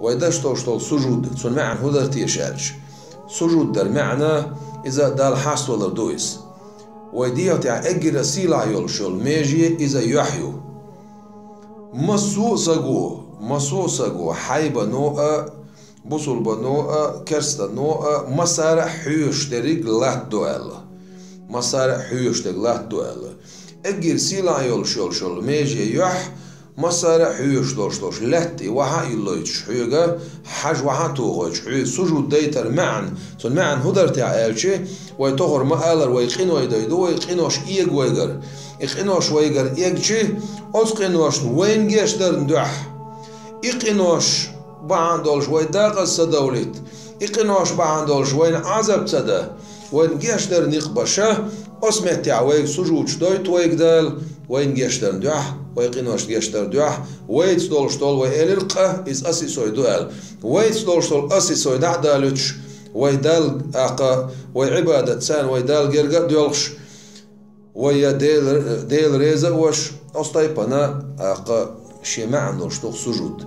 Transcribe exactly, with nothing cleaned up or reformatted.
Вай деш долуш долу сужуд, цуьнан маьӀна хӀун дара теша аьлча? Сужуд дар маьӀна, иза Далла хьаставалар ду иза. Вай дегӀа тӀехь эггара сийлахь йолуш йолу меже иза юьхь ю. Массо а саго, массо а саго, хьайбано а, бусулбано а, керстанно а, массара а хьоьжуш дерриг латта ду аьлла. Массара а хьоьжуш дерг латта ду аьлла. Эггара сийлахь йолуш йолуш йолу меже юьхь, массара а хьоьжуш долуш долуш лаьтта и вахьа а йиллойтуш хьоьга, хьажа вахьа а тухуьйтуш, хьоьга сужуд дайтар маьӀна, цуьнан маьӀна хӀун дара тӀехь аьлча, вай тохара ма-аллара, вай къиной дайду, вай къинош эга вайгара. И къинош вайгара эгча, оцу къиношна вайна гечдарна дуьхьа. И къинош бахьана долуш вай декъаза ца довлийта, и къинош бахьана долуш вайна Ӏазап ца дан, вайна гечдарна некъ баша, оцу меттехь вайга сужудаш дойту вайга Дала, вайна гечдарна дуьхьа, вай къиношна гечдарна дуьхьа, вайца долуш долу вай элира къа, иза аса и сой ду аьлла. Вайца долуш долу аса и сой дӀа а далуьйтуш, вай Далла, тӀаккха вай Ӏибадат царна вай Далла герга а доьлхуш, вай я Дела, Дела реза а ваш, оцу тайпана, тӀаккха шен маьӀна долуш ду-кх сужуд.